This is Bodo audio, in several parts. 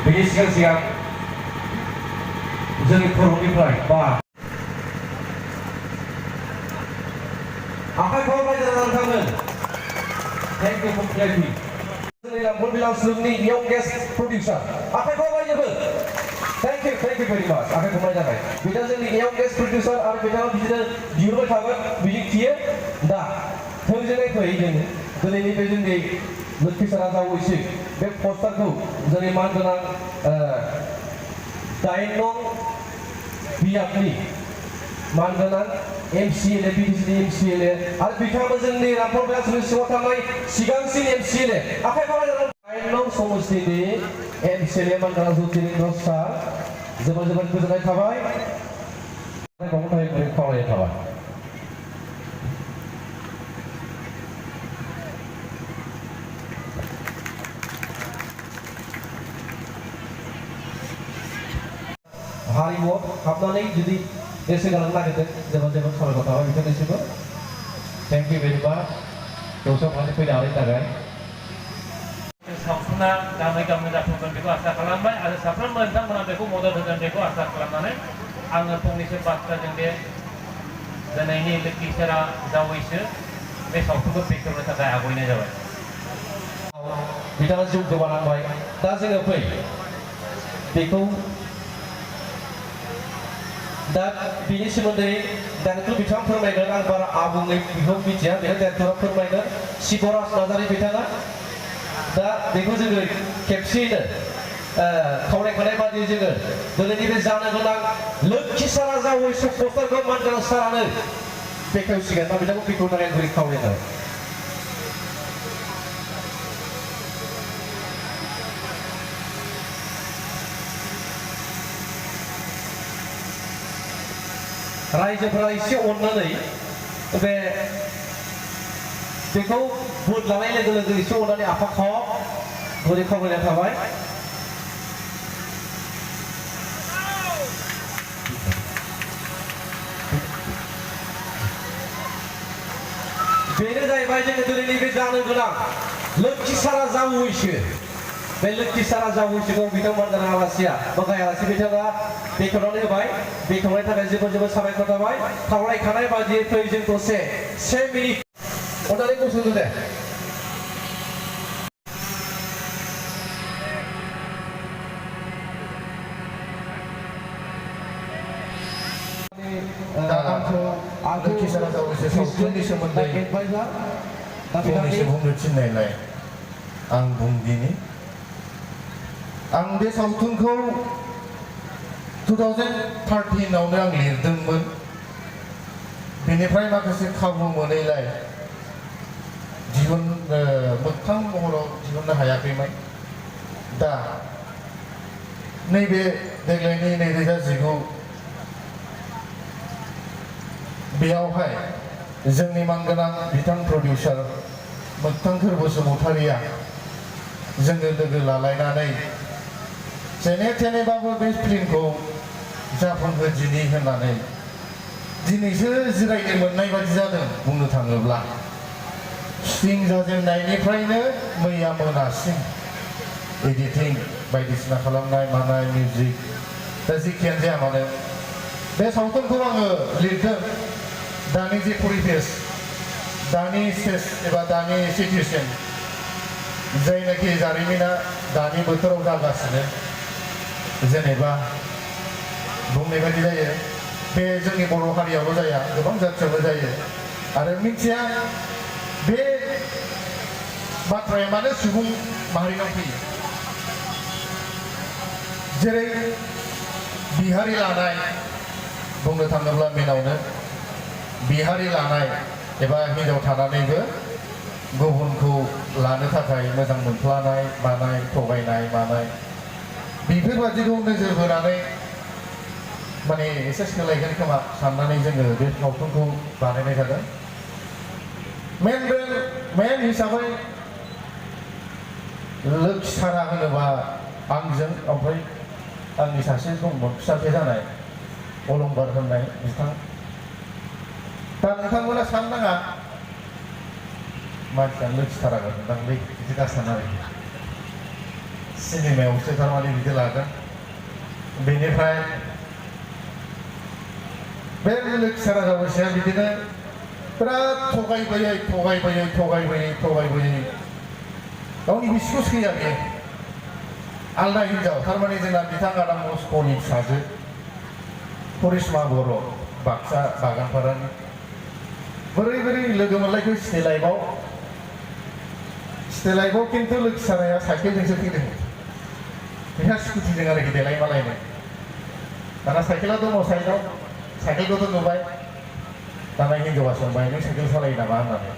बिनि सिगां जोंनि खर'निफ्राय बा आखाइखौ बायजोआव लांथांगोन। Thank you for clarity. जोंनि लाम्बल बिलासुमनि यंगेस्ट प्रडिउसार आखाइखौ बायजोबो। थेंक इउ भेरि माच। आखाइखौ बायजाबाय। बिथाङा जोंनि यंगेस्ट प्रडिउसार आरो बिथाङा बिदिनो दिहुनबाय थागोन मिजिं थियो। दा थोंजोङै फै जों दिनैनि बे जोंनि लोक्षि सारा जावैसो बे पस्टारखौ जोंनि मानगोनां 8 नं बियाबनि मानगोनां MCLA BDCनि MCLA आरो बिथाङाबो जोंनि रामपुर बिलासुमनि सिङाव थानाय सिगांसिन MCLA आखाइखौ बायजागोन। 8 नं समस्टिनि MCLA मानगोनां ज्योतिरिन्द्र सार जोबोद गोजोननाय थाबाय। खावलायनाय थाबाय। हारिमुआव हाबनानै जुदि गोसो गोनां नागिरदों जोबोद साबायखर थाबाय बिथांनिसिमबो। थेंक इउ भेरि माच। दौसोम फारसे फैनायनि थाखाय सावथुना गामै जाफुंगोन बेखौ आसा खालामबाय आरो साफ्रोमबो नोंथांमोना बेखौ मदद होगोन बेखौ आसा खालामनानै आङो फंनैसो बाथ्राजों बे दिनैनि लोक्षि सारा जावैसो बे सावथुनखौ बेखेवनो थाखाय आवगायनाय जाबाय। बिथाङा जिउ गोमानांबाय। दा जोङो फै बेखौ दा बिनि सोमोन्दै डाइरेक्टर बिथाङा फोरमायगोन। आं बारा आबुङै बेखौ मिथिया। बेहाय डाइरेक्टरा फोरमायगोन। शिबराज नार्जारि बिथाङा दा बेखौ जोङो खेबसेयैनो खावलायखानाय बादियै जोङो दिनैनि बे जानो गोनां लोक्षि सारा जावैसो पस्टारखौ मानगोनां सारानो बेखेवसिगोन। दा बिथांखौ बेखेवनो थाखाय गुरै खावलायनाय। रायजोफोरा एसे अननानै बेखौ बुट लानाय लोगो एसे अननानै आफाखौ गुरै खावलायनाय थाबाय। बेनो जाहैबाय जोङो दिनैनि बे जानो गोनां लोक्षि सारा जावैसो बे लोक्षि सारा जावैसोखौ बिथांमोन आलासिया गाहाय आलासि बिथाङा बेखेवनानै होबाय। बेखेवनायनि थाखाय जोबोद साबायखर थाबाय। खावलायखानाय बादियै फै जों दसे 1 मिनिट अननानै गसंदो दे। लोक्षि सारा जावैसो सावथुननि सोमोन्दै फंनैसो बुंनो थिननायलाय आं बुंदिनि। आं बे सावथुनखौ 2013 आवनो आं लिरदोंमोन। बेनिफ्राय माखासे खाबु मोनैलाय मोगथां महराव दिहुननो हायाखैमोन। दा नैबे देग्लायनि 2019 बेयावहाय जोंनि मानगोनां बिथां प्रडिउसार मोगथांखोर बसुमतारिया जोङो लोगो लालायनानै जेने थेनेबाबो बे फिल्मखौ जाफुंहोदिनि होननानै दिनैसो जिरायनो मोननाय बादि जादों। बुंनो थाङोब्ला शुटिं जाजेननायनिफ्रायनो मैया मोनासिम एडिटिं बायदिसिना खालामनाय मानाय मिउजिक दा जिखियानो जाया मानो बे सावथुनखौ आङो लिरदों। दानि जे परिबेस दानि स्टेज एबा दानि सिटुएसन जायनाखि जारिमिना दानि बोथोराव जागासिनो जेनेबा बुंनाय बायदि जायो बे जोंनि बर' हारियावल' जाया गोबां जाथियावबो जायो आरो मिथिया बे बाथ्राया मानो सुबुं माहारिनाव फैयो। जेरै बिहारि लानाय बुंनो थाङोब्ला मेनावनो बिहारि लानाय एबा हिन्जाव थानानैबो गुबुनखौ लानो थाखाय मोजां मोनफ्लानाय मानाय थगायनाय मानाय बेफोरबादिखौ नोजोर होनानै माने एसे सोलायगोन खोमा साननानै जोङो बे सावथुनखौ बानायनाय जादों। मेन हिसाबै लोक्षि सारा होनोबा आंजों ओमफ्राय आंनि सासे दंमोन फिसाजो जानाय अलंबार होननाय बिथां। दा नोंथांमोना साननाङा मानसिया लोक्षि सारा होनदांलै बिदि दासान आरोखि सिनेमायावसो थारमाने बिदि लादों बेनिफ्राय बे लोखि सारा जावैसोआ बिदिनो बिराद थगायबोयै गावनि बिसिखौ सैया बेयो आलदा हिनजाव थारमाने जोंना बिथां आदा मस्क'नि फिसाजो करिश्मा बर' बाक्सा बागानपारानि बोरै लोगो मोनलायखो स्टेट लाइफआव खिन्थु लोखि साराया साइकेलजोंसो फैदों बेहा स्कुटिजों आरोखि देलाय मालायनो दाना साइकेला दङ साइडआव साइकेलखौथ' नुबाय दाना हिनजावा सोंबाय नों साइकेल सालायो नामा होननानै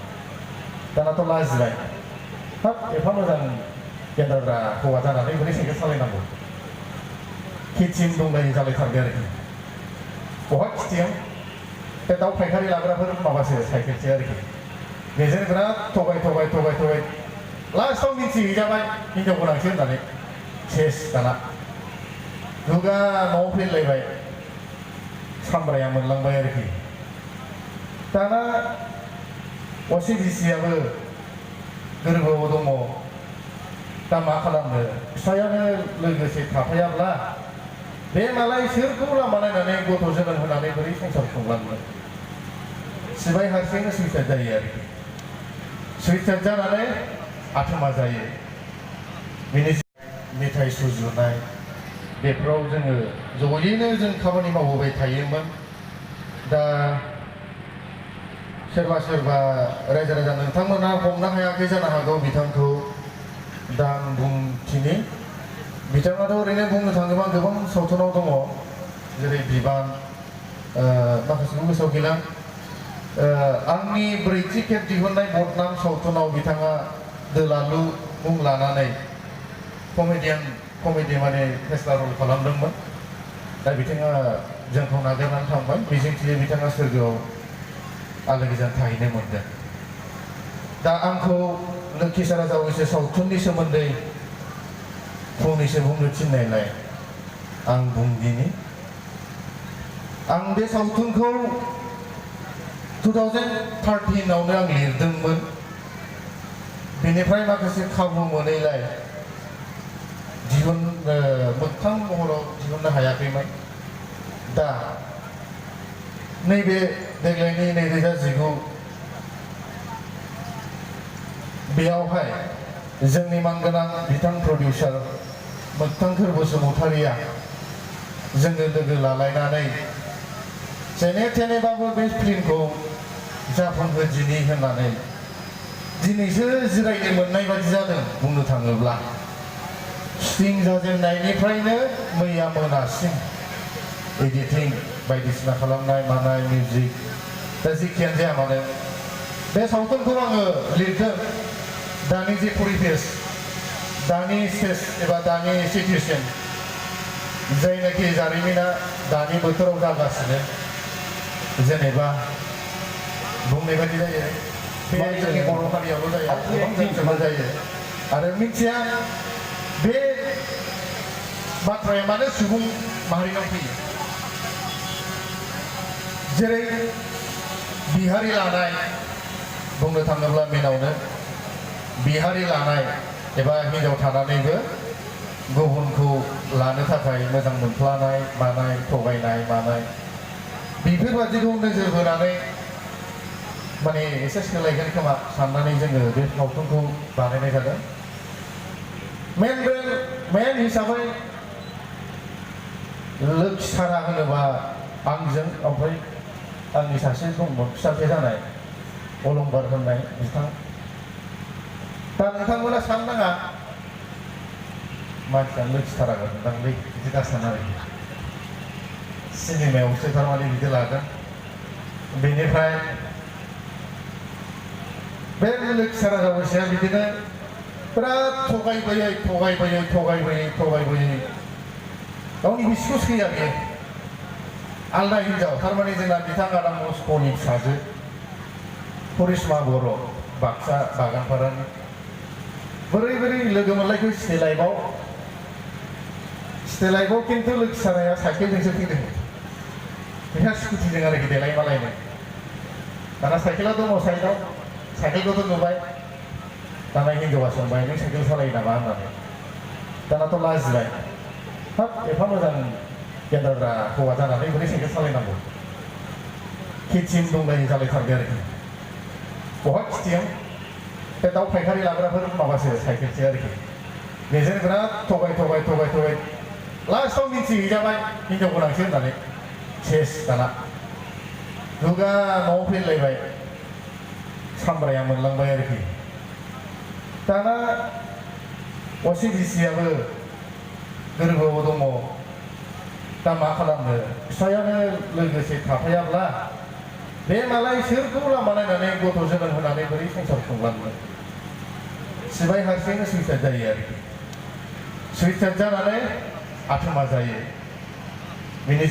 दानाथ' लाजिबाय हाब एफा मोजां गेन्द्रा हौवा जानानै बोरै साइकेल सालायनांगौ खेथिम दंलाय जालायथारबाय आरोखि बहा खिथियाव बे दाउ फायखारि लाग्राफोर माबासो साइकेलसो आरोखि बेजों बिराद थगाय लास्टआव मिथिहैजाबाय हिनजाव गोनांसो होननानै सेस दाना दुगा न'आव फैलायबाय सामब्राया मोनलांबाय आरोखि दाना असे बिसियाबो गोरबोआव दङ दा मा खालामनो फिसायानो लोगोसे थाफायाब्ला बे मालाय सोरखौ लामा नायनानै गथ' जोनोम होनानै बोरै संसार खुंलांनो सिबाय हारसिंनो सुइसाइड जायो आरोखि सुइसाइड जानानै आथमा जायो बेनि मेथाइ सुजुनाय बेफोराव जोङो जयैनो जों खामानि मावबोबाय थायोमोन दा सोरबा रायजो राजा नोंथांमोना हमनो हायाखै जानो हागौ बिथांखौ दा आं बुंथिनि बिथाङाथ' ओरैनो बुंनो थाङोबा गोबां सावथुनाव दङ जेरै बिबान माखासेखौ गोसोआव गैला आंनि ब्रैथि खेब दिहुननाय बदनाम सावथुनाव बिथाङा दोलालु मुं लानानै कमेडि माने फेस्ला रल खालामदोंमोन दा बिथाङा जोंखौ नागारनानै थांबाय मिजिंथियो बिथाङा सोरगोआव आलो गोजोन थाहैनो मोनगोन दा आंखौ लोखि सारा जावैसो सावथुननि सोमोन्दै फंनैसो बुंनो थिननायलाय आं बुंदिनि आं बे सावथुनखौ 2013 आवनो आं लिरदोंमोन बेनिफ्राय माखासे खाबु मोनैलाय मोगथां महराव दिहुननो हायाखैमोन दा नैबे देग्लायनि 2019 बेयावहाय जोंनि मानगोनां बिथां प्रडिउसार मोगथांखोर बसुमतारिया जोङो लोगो लालायनानै जेने थेनेबाबो बे फिल्मखौ जाफुंहोदिनि होननानै दिनैसो जिरायनो मोननाय बादि जादों बुंनो थाङोब्ला शुटिं जाजेननायनिफ्रायनो मैया मोनासिम एडिटिं बायदिसिना खालामनाय मानाय मिउजिक दा जेखियानो जाया मानो बे सावथुनखौ आङो लिरदों दानि जे परिबेस दानि स्टेज एबा दानि सिटुएसन जायनाखि जारिमिना दानि बोथोराव जागासिनो जेनेबा बुंनाय बायदि जायो बे जोंनि बर' हारियावल' जाया गोबां जायगायावनो जायो आरो मिथिया बे बाथ्राया मानो सुबुं माहारिनाव फैयो जेरै बिहारि लानाय बुंनो थाङोब्ला मेनावनो बिहारि लानाय एबा हिनजाव थानानैबो गुबुनखौ लानो थाखाय मोजां मोनफ्लानाय मानाय थगायनाय मानाय बेफोरबादिखौ नोजोर होनानै माने एसे सोलायगोन खोमा साननानै जोङो बे सावथुनखौ बानायनाय जादों मेन हिसाबै लोखि सारा होनोबा आंजों ओमफ्राय आंनि सासे दंमोन फिसाजो जानाय अलंबार होननाय बिथां दा नोंथांमोना साननाङा मानसिया लोखि सारागोन नोंथांलै बिदि दासान आरोखि सिनेमायावसो थारमाने बिदि लादों बेनिफ्राय बे लोखि सारा जावैसोआ बिदिनो बिराद थगायबोयै गावनि बिसिखौ सैया बेयो आलदा हिनजाव थारमाने जोंना बिथां आदा मस्क'नि फिसाजो करिश्मा बर' बाक्सा बागानपारानि बोरै लोगो मोनलायखो स्टेट लाइफआव खिन्थु लोखि साराया साइकेलजोंसो फैदों बेहा स्कुटिजों आरोखि देलाय मालायनो दाना साइकेला दङ साइडआव साइकेलखौथ' नुबाय दाना हिनजावा सोंबाय नों साइकेल सालायो नामा होननानै दानाथ' लाजिबाय हाब एफा मोजां गेन्द्राद्रा हौवा जानानै बोरै साइकेल सालायनांगौ खेथिम दंलायो जालायथारबाय आरोखि बहा खिथियाव बे दाउ फायखारि लाग्राफोर माबासो साइकेलसो आरोखि बेजों बिराद थगाय लास्टआव मिन्थिहैजाबाय हिनजाव गोनांसो होननानै सेस दाना दुगा न'आव फैलायबाय सामब्राया मोनलांबाय आरोखि दाना असे बिसियाबो गोरबोआव दङ दा मा खालामनो फिसायानो लोगोसे थाफायाब्ला बे मालाय सोरखौ लामा नायनानै गथ' जोनोम होनानै बोरै संसार खुंलांनो सिबाय हारसिङैनो सुइसाइड जायो आरोखि सुइसाइड जानानै आथमा जायो बेनि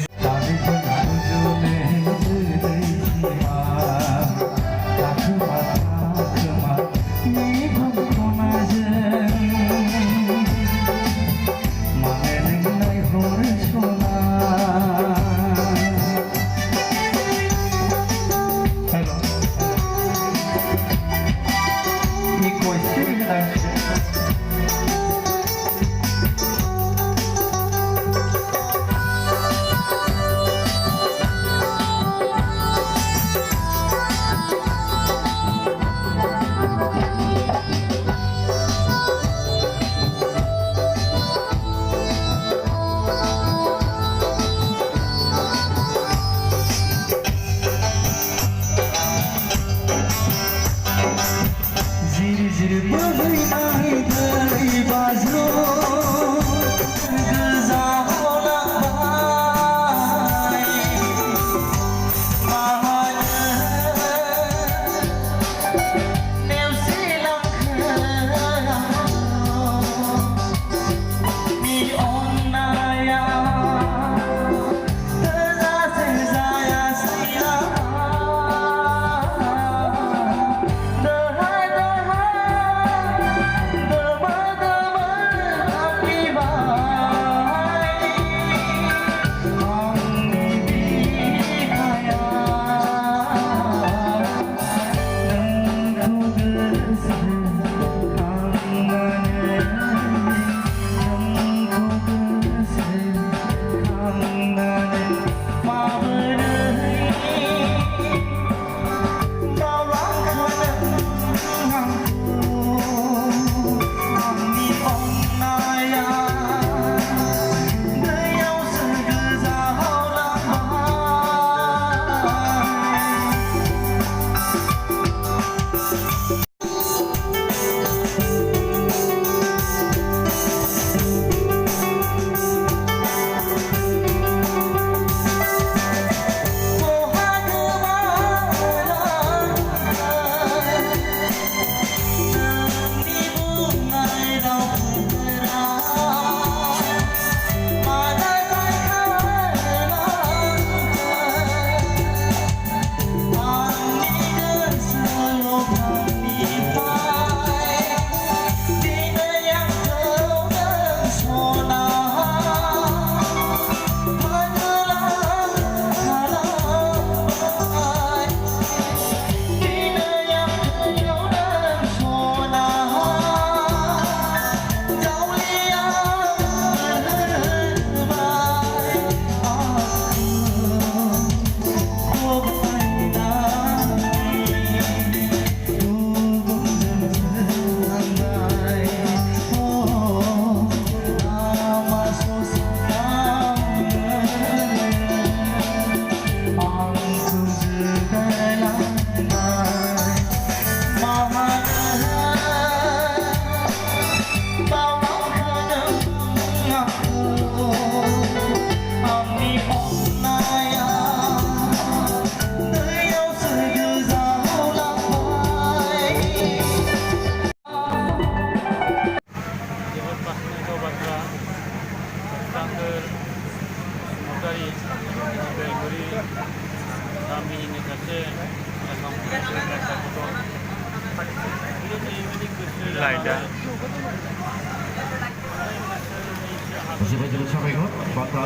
जोबोद साबायखर बाथ्रा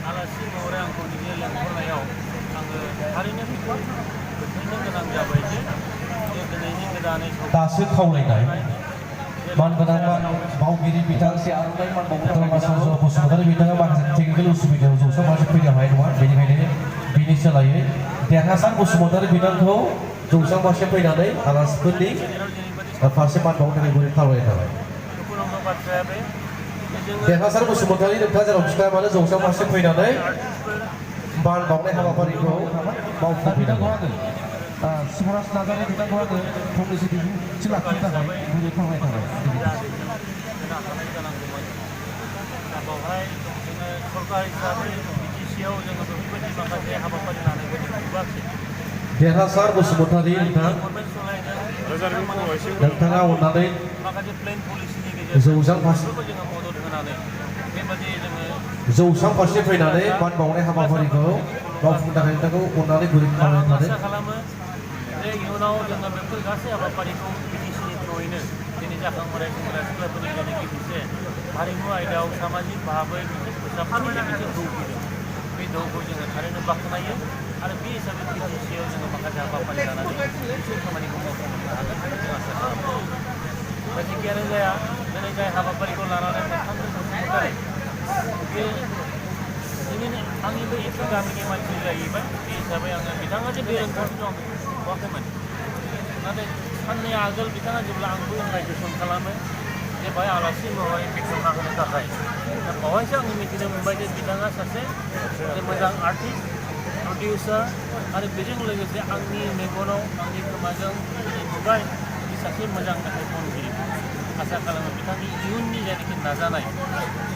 आलासि महरै आंखौ निजे लेंहरनायाव आङो थारैनो बेखौ गोथैनो गोनां जाबाय जे दिनैनि गोदानै दासो खावलायनाय मानगोनां मावगिरि बिथां धर्माचन्द्र बसुमतारी बिथाङा माखासे टेकनिकेल उसुबिदायाव जौसां फारसे फैनो हानाय नङा बेनिखायनो बिनि सोलायै देरहासार बसुमतारी बिथांखौ जौसां फारसे फैनानै आलासिफोरनि फारसे मान बावनो थाखाय गुरै खावलायनाय थाबाय। दुखुनांथाव बाथ्राया बे देरहासार बसुमतारी नोंथाङा जेराव खिथाया मानो जौसां फारसे फैनानै मान बावनाय हाबाफारिखौ मावफुंफैनांगौ। शिबराज नार्जारि बिथांखौ आङो फंनैसो बिबुंथि लाखिनो थाखाय गुरै खावलायनाय थाबाय। बावहाय जोङो सरकार हिसाबै बिटिसिआव जोङो बेफोरबायदि माखासे हाबाफारि लानायखौ जों नुबोआखै। देरहासार बसुमतारी नोंथाङा अननानै माखासे प्लेन पलिसिनि गेजेरजों जौसां फारसे जोङो मदद होनानै बेबायदि जोङो जौसां फारसे फैनानै मान बावनाय हाबाफारिखौ मावफुंनो थाखाय नोंथांखौ अननानै गुरै खावलायनाय आसा थाबाय। खालामो जे इयुनाव जोङो बेफोर गासै हाबाफारिखौ बिटिसिनि थ्रुयैनो दिनै जाखांबोनाय सेंग्रा सिख्लाफोरनि जायनाखि मोनसे हारिमु आयदायाव सामाजिक भाबै मोनसे फोसाबनायनि मोनसे दौ फैदों बे दौखौ जोङो थारैनो बाख्नायो आरो बे हिसाबै बिटिसिआव जोङो माखासे हाबाफारि लानानै बिसोर खामानिखौ मावफुंनो हागोन होननानै जों आसा खालामो। जायखियानो जाया दिनै जाय हाबाफारिखौ लानानै मोनथामजों बसुमतारी बे जोंनि आंनिबो एखे गामिनि मानसि जाहैबाय बे हिसाबै आङो बिथाङा जे बे रोंगौथि दं नुवाखैमोन नाथाय साननै आगोल बिथाङा जेब्ला आंबो इनभाइटेसन खालामो जे बेहाय आलासि महरै बेखेवना होनो थाखाय दा बेवहायसो आं मिथिनो मोनबाय जे बिथाङा सासे मोजां आर्टिस्ट प्रडिउसार आरो बेजों लोगोसे आंनि मेगनाव आंनि खोमाजों नुबाय सासे मोजां मेथाइ खनगिरि। आसा खालामो बिथांनि इयुननि जायनाखि नाजानाय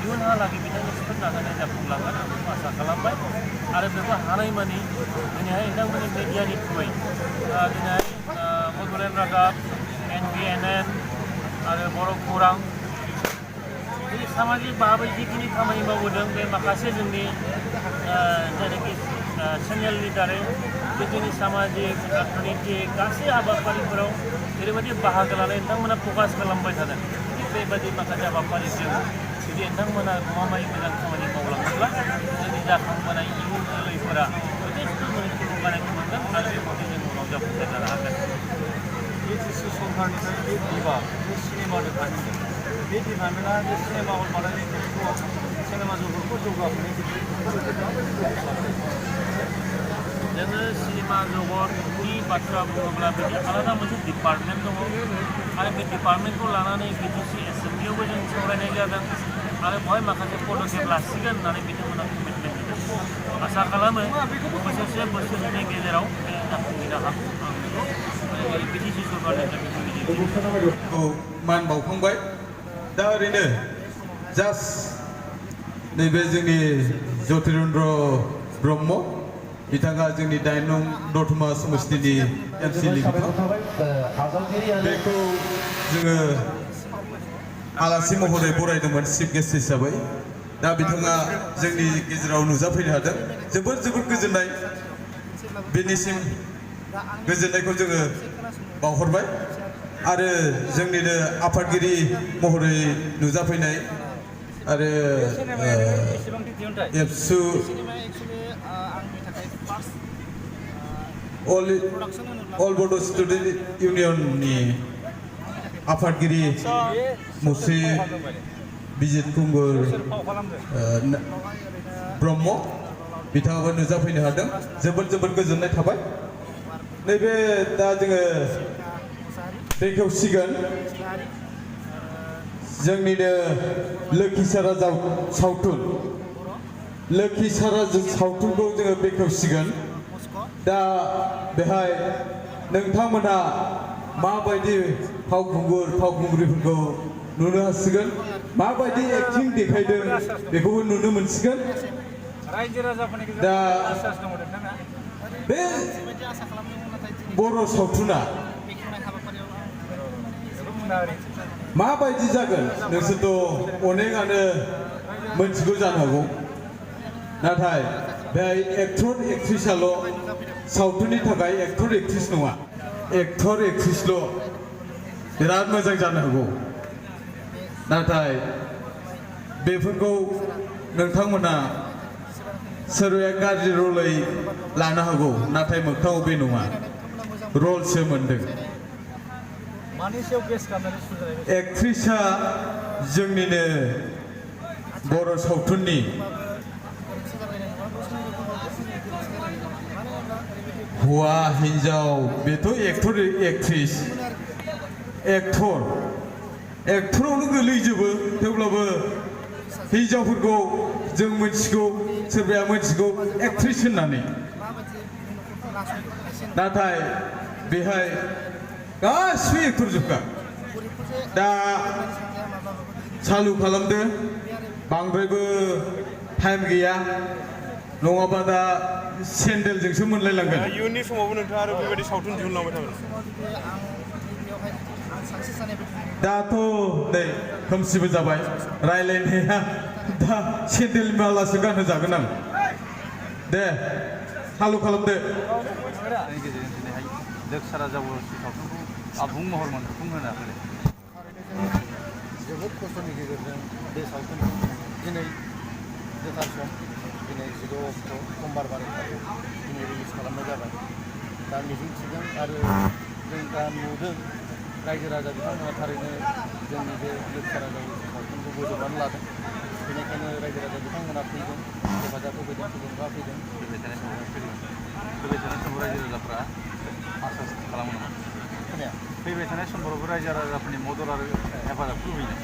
इयुनहालागै बिथांनि बेफोर नाजानाया जाफुंलांगोन आं बेखौ आसा खालामबाय आरो बेखौ हानायमानि दिनैहाय नोंथांमोननि मिडियानि थ्रुयै दिनैहाय बड'लेण्ड रादाब NBNN आरो बर' खौरां बे सामाजिक भाबै जिखिनि खामानि मावबोदों बे माखासे जोंनि जायनाखि चेनेलनि दारै जोंनि सामाजिक अर्थनैतिक गासै हाबाफारिफोराव ओरैबायदि बाहागो लानाय नोंथांमोना फकास खालामबाय थादों बेबायदि माखासे हाबाफारिजों जुदि नोंथांमोना गमामायै मोजां खामानि मावलाङोब्ला जोंनि जाखांबोनाय इयुन जोलैफोरा जथेस्थ' थुलुंगानायखौ मोनगोन आरो बेबायदि जों उनाव जाफुंसार जानो हागोन। बिटिसि सरकारनिफ्राय बे बिभाग बे सिनेमा डिपार्टमेन्ट बे डिपार्टमेन्टआ बे सिनेमा हल बानायनाय खेत्रआव सिनेमा जगतखौ जौगाहोनाय जोङो सिनेमा जगतनि बाथ्रा बुङोब्ला बिदि आलादा मोनसे डिपार्टमेन्ट दङ आरो बे डिपार्टमेन्टखौ लानानै बिटिसि एसेम्ब्लियावबो जों सावरायनाय जादों आरो बेवहाय माखासे पदक्षेप लासिगोन होननानै बिथांमोना कमिटमेन्ट होदों। आसा खालामो बोसोरसे बोसोरनि गेजेराव बे जाफुंहैनो हागौ आं बेखौ बिटिसि सरकारनिफ्राय बेखौ मिजिंथियो। मान बावखांबाय दा ओरैनो जास्ट नैबे जोंनि ज्योतिरेन्द्र ब्रह्म बिथाङा जोंनि 9 नं दतमा समस्तिनि MCL बेखौ जोङो आलासि महरै बरायदोंमोन चिफ गेस्ट हिसाबै दा बिथाङा जोंनि गेजेराव नुजाफैनो हादों जोबोद गोजोननाय बेनिसिम गोजोननायखौ जोङो बावहरबाय आरो जोंनिनो आफादगिरि महरै नुजाफैनाय आरो एबसु अल बड' स्टुडेन्ट इउनियननि आफादगिरि मुस्रि बिजित कुमार ब्रह्म बिथाङाबो नुजाफैनो हादों जोबोद गोजोननाय थाबाय। नैबे दा जोङो बेखेवसिगोन जोंनिनो लोखिसारा सावथुन सावथुनखौ जोङो बेखेवसिगोन। दा बेहाय नोंथांमोनहा माबायदि फावखुंग्रिफोरखौ नुनो हासिगोन माबायदि एक्टिं देखायदों बेखौबो नुनो मोनसिगोन। दा बे बर' सावथुना माबायदि जागोन नोंसोरथ' अनेकआनो मोनथिगौ जानो हागौ नाथाय बेहाय एक्टर एक्ट्रिसाल' सावथुननि थाखाय एक्टर एक्ट्रिस नङा एक्टर एक्ट्रिसल' बिराद मोजां जानो हागौ नाथाय बेफोरखौ नोंथांमोना सोरबाया गाज्रि रलै लानो हागौ नाथाय मोगथाङाव बे नङा रलसो मोनदों मानि सायाव बेस खालामनानै सुजुनाय बे एक्ट्रिसा जोंनिनो बर' सावथुननि हौवा हिन्जाव बेथ' एक्टर एक्ट्रिस एक्टरावनो गोलैजोबो थेवब्लाबो हिन्जावफोरखौ जों मिथिगौ सोरबाया मिथिगौ एक्ट्रिस होननानै नाथाय बेहाय गासिबो एक्टर जोबखा दा चालु खालामदो बांद्रायबो टाइम गैया नङाबा दा सेन्देलजोंसो मोनलायलांगोन इयुननि समावबो नोंथाङा आरो बेबायदि सावथुन दिहुनलांबाय थागोन दाथ' नै खोमसिबो जाबाय रायलायनाया दा सेन्देल मालासो गानहोजागोन आं दे चालु खालामदो नि गेजेरजों दिनैहाय लोगसा राजा बर'नि सावथुनखौ आबुं महर मोनफुंहोनो हादों जोबोद खस्थ'नि गेजेरजों बे सावथुनखौ दिनै गोथार सम दिनै 10 अक्ट' समबार बारखालि दिनै रिलिज खालामनाय जाबाय दा मिजिंथिदों आरो जों दा नुदों रायजो राजा बिथांमोना थारैनो जोंनि बे लोगसा राजा सावथुनखौ बोजबनानै लादों बेनिखायनो रायजो राजा बिथांमोना फैदों हेफाजाब होफैदों थुलुंगा फैदों फैबाय थानाय समाव रायजो राजाफ्रा आसा खालामो नामा खोनाया फैबाय थानाय समफोरावबो रायजो राजाफोरनि मदद आरो हेफाजाबखौ लुबैयो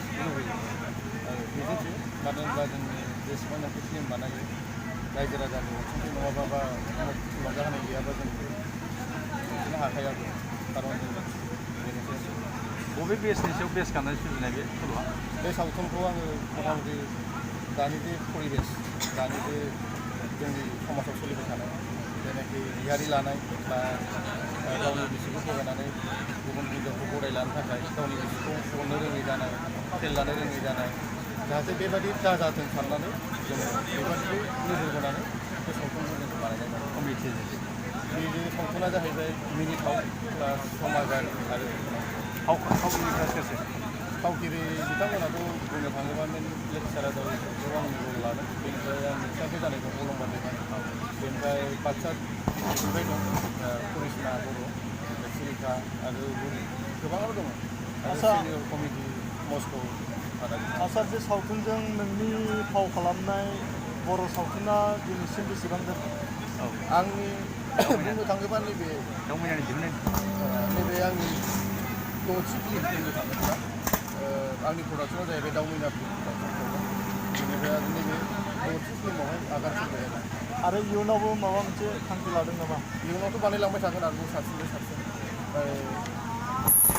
मिजिंथियो मानो होनब्ला जोंनि जेसेबांनाखि फिल्म बानायो रायजो राजानि अनसुंथाइ नङाबा बा थुलुंगा होनाय गैयाबा जों दिन्थिनो हाखायाबो खारन जों बबे बेसनि सायाव बेस खालामनानै सुजुनाय बे सल'आ बे सावथुनखौ आङो मथा मथि दानि बे परिबेस दानि बे जोंनि समाजाव सोलिबाय थानाय जेनाखि बिहारि लानाय बा गावनि बिसिखौ थगायनानै गुबुन हिन्जावखौ गराय लानो थाखाय गावनि बिसिखौ अननो रोङै जानाय खेल लानो रोङै जानाय जाहाथे बेबादि दाजाथों साननानै जोङो बेबादिखौ नोजोर बोनानै बे सावथुनखौ जों बानायनाय जादों कमिटिजों बे सावथुना जाहैबाय मिनिथाव प्लास समाजारि आरो फावखुंग्रिफ्रा सोर फावगिरि बिथांमोनाथ' बुंनो थाङोबा लोगसा राजा बर'खौ आं रल लादों बेनिफ्राय आं फिसाखै जानाय दं अलंबार देखाय बेनिफ्राय बाक्सा डिस्ट्रिक्टनिफ्राय दं करिश्मा बर' सिरिखा आरो गोबां दङ आरो सिनियर कमिटि मस्क' आसार जे सावथुनजों नोंनि फाव खालामनाय बर' सावथुना दिनैसिम बेसेबां दोन आंनि बुंनो थाङोबा नैबे दावबायनानै दिहुननाय नैबे आंनि द'थि फिल्म बुंनो थाङोब्ला आंनि प्रडाक्सना जाहैबाय दाउ मैना फिल्म बेनिफ्राय आरो नैबे द'थि फिल्मावहाय आगान सुरबाय आरो इयुनावबो माबा मोनसे थांखि लादों नामा इयुनावथ' बानायलांबाय थागोन आरोबाव साबसिननिफ्राय साबसिन ओमफ्राय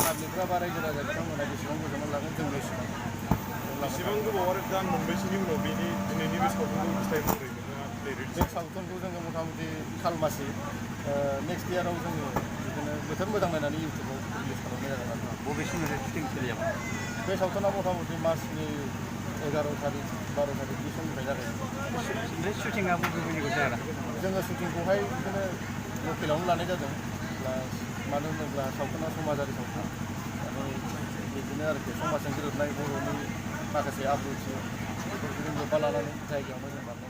पाब्लिकफ्रा बा रायजो राजा बिथांमोना बेसेबां गोजोननाय लागोन जों बेसेबां गोबाव आरो दान मोनबैसोनि उनाव बेनि दिनैनि बे सावथुनखौ फिथाइ महरै बे सावथुनखौ जोङो मथा मथि खालमासि नेक्स्ट इयाराव जोङो बिदिनो बोथोर मोजां नायनानै इउटुबाव रिलिज खालामनाय जागोन आरो बबे समनिफ्राय शुटिं सोलियामोन बे सावथुना मथा मथि मार्चनि 11 तारिख 12 तारिख बे समनिफ्राय जागायो ओमफ्राय शुटिंआ बबे बबेनिखौ जाया जोङो शुटिंखौहाय बिदिनो लकेलावनो लानाय जादों प्लास मानो होनोब्ला सावथुना समाजारि सावथुन माने बिदिनो आरोखि समाजजों गोरोबनाय बर'नि माखासे आब्रुथि बेफोरखौ जों लोब्बा लानानै जायगायावनो जों बानायनाय